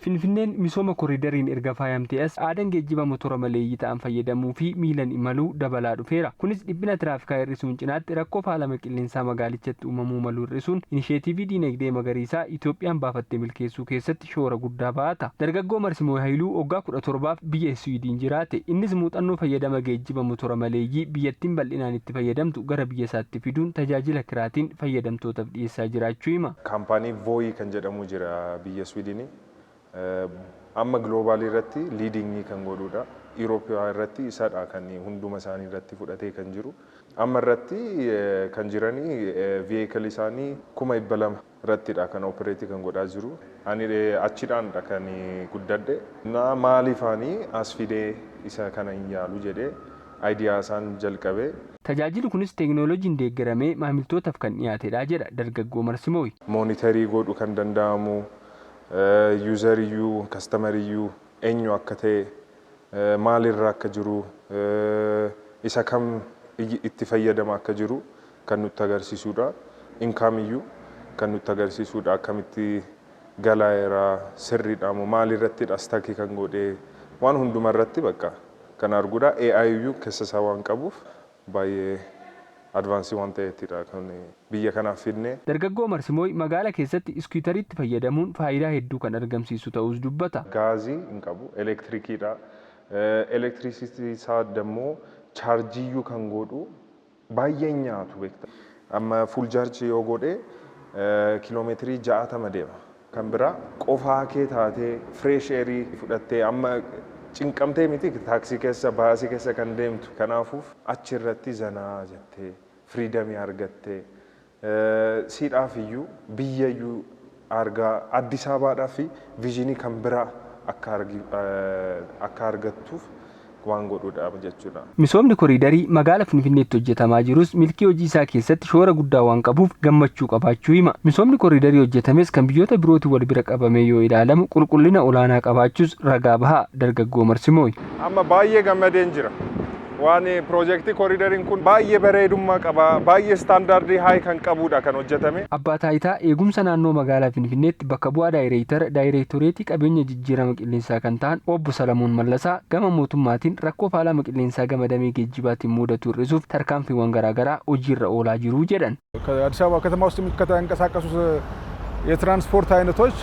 Finfinneen misooma koridariin erga faayamtee as aadaan geejjiba motora maleeyyii ta'an fayyadamuu fi miilan imaluu dabalaa dhufeera. Kunis dhiphina tiraafikaa hir'isuun cinaatti rakkoo faalama qilleensaa magaalichatti uumamuu malu hir'isuun inisheetiivii diinagdee magariisaa Itoophiyaan baafatte milkeessuu keessatti shoora guddaa ba'ata. Dargaggoo Marsimoo Hayiluu waggaa 17f biyya Iswiidiin jiraate. Innis muuxannoo fayyadama geejjiba motora maleeyyii biyyattiin bal'inaan itti fayyadamtu gara biyya isaatti fiduun tajaajila kiraatiin fayyadamtootaaf dhiyeessaa jiraachuu hima. Kaampaanii Voi kan jedhamu jira biyya Swiidinii. Amma global irratti leading kan godhudha. Europe irratti isadha kan hunduma isaanii irratti fudhatee kan jiru. Amma irratti kan jiranii vehicle isaanii 200,000 irrattidha kan operate kan godhaa jiru. Ani achidhaanidha kan guddadhe. Na maaliifaanii as fidee isa kana hin yaalu jedhee idea isaan jalqabe. Tajaajilli kunis teekinooloojiin deeggaramee maamiltootaaf kan dhiyaatedha jedha dargaggoo Marsimooyi. Monitor godhuu kan danda'amu, useriyyuu, customeriyyuu eenyu akka ta'e, maalirra akka jiru, isa kam itti fayyadama akka jiru kan nutti agarsiisudha. Incomeiyyuu kan nutti agarsiisudha. Akkamitti galaa sirriidha moo maalirrattidha stuck kan godhee waan hunduma irratti bakka kan arguudha. AI iyyuu keessa isaa waan qabuuf baay'ee advance waan ta'ettidha kan biyya kanaaf fidne. Dargaggoo Marsimooy magaala keessatti scooteriitti fayyadamuun faayidaa hedduu kan argamsiisu ta'us dubbata. Gaazii hin qabu, elektirikiidha. Elektirisitii isaa dammoo chargeiyyuu kan godhu baay'ee nyaatu beekta. Amma full charge yoo godhe kiiloomeetirii 60 deema. Kan biraa qofaa kee taatee fresh airii fudhattee amma cinqamtee miti taaksii keessa, baasii keessa kan deemtu. Kanaafuuf achirratti zanaa jettee freedom argattee siidhaaf iyyuu biyya iyyuu argaa Addis Ababaadhaa fi vision kan biraa akka argattuuf waan godhudha jechuudha. Misoomni koriidarii magaala Finfinneetti hojjetamaa jirus milkii hojii isaa keessatti shoora guddaa waan qabuuf gammachuu qabaachuu hima. Misoomni koriidarii hojjetames kan biyyoota birootiin wal bira qabamee yoo ilaalamu qulqullina olaanaa qabaachuus ragaa baha dargaggoo Marsimooyi. Amma baay'ee gammadeen jira. Waan piroojeektii koriidariin kun baay'ee bareedummaa qaba. Baay'ee standard high kan qabudha kan hojjetame. Abbaa Taayitaa eegumsa naannoo magaalaa Finfinneetti bakka bu'aa daayireektara daayireektoreetii qabeenya jijjiirama qilleensaa kan ta'an obbo Salamuun Mallasaa gama mootummaatiin rakkoo faalama qilleensaa gama damee geejjibaatiin mudatu hir'isuuf tarkaanfiiwwan garaagaraa hojiirra oolaa jiru jedhan. ከአዲስ አበባ ከተማ ውስጥ የሚንቀሳቀሱት የትራንስፖርት አይነቶች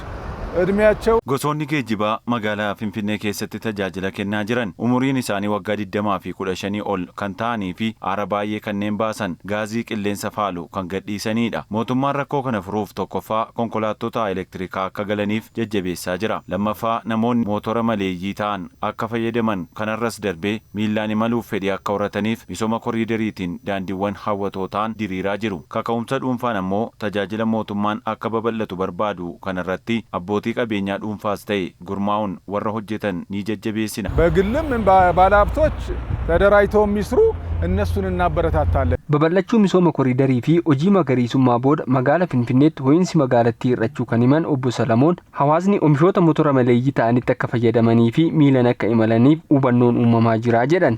እድሜያቸው Gosoonni geejjibaa magaalaa Finfinnee keessatti tajaajila kennaa jiran umuriin isaanii waggaa 20 fi 15 ol kan ta'anii fi aara baay'ee kanneen baasan gaazii qilleensa faalu kan gadhiisanidha. Mootummaan rakkoo kana furuuf tokkoffaa konkolaattota elektirikaa akka galaniif jajjabeessaa jira. Lammaffaa, namoonni mootora maleeyyii ta'an akka fayyadaman, kanarras darbee miillaan imaluuf fedhii akka horataniif misooma koriidariitiin daandiiwwan hawwatoo ta'an diriiraa jiru. Kaka'umsa dhuunfaan ammoo tajaajila mootummaan akka babal'atu barbaadu kanarratti abbootii qabeenyaa dhuunfaas ta'e gurmaa'uun warra hojjetan ni jajjabeessina. በግልም ባለሀብቶች ተደራጅተው የሚስሩ እነሱን እናበረታታለን። Babal'achuu misooma koriidarii fi hojii magariisummaa booda magaala Finfinneetti ho'iinsi magaalattii hir'achuu kan himan obbo Salamoon, hawaasni oomishoota motora maleeyyii ta'anitti akka fayyadamanii fi miilan akka imalaniif hubannoon uumamaa jira jedhan.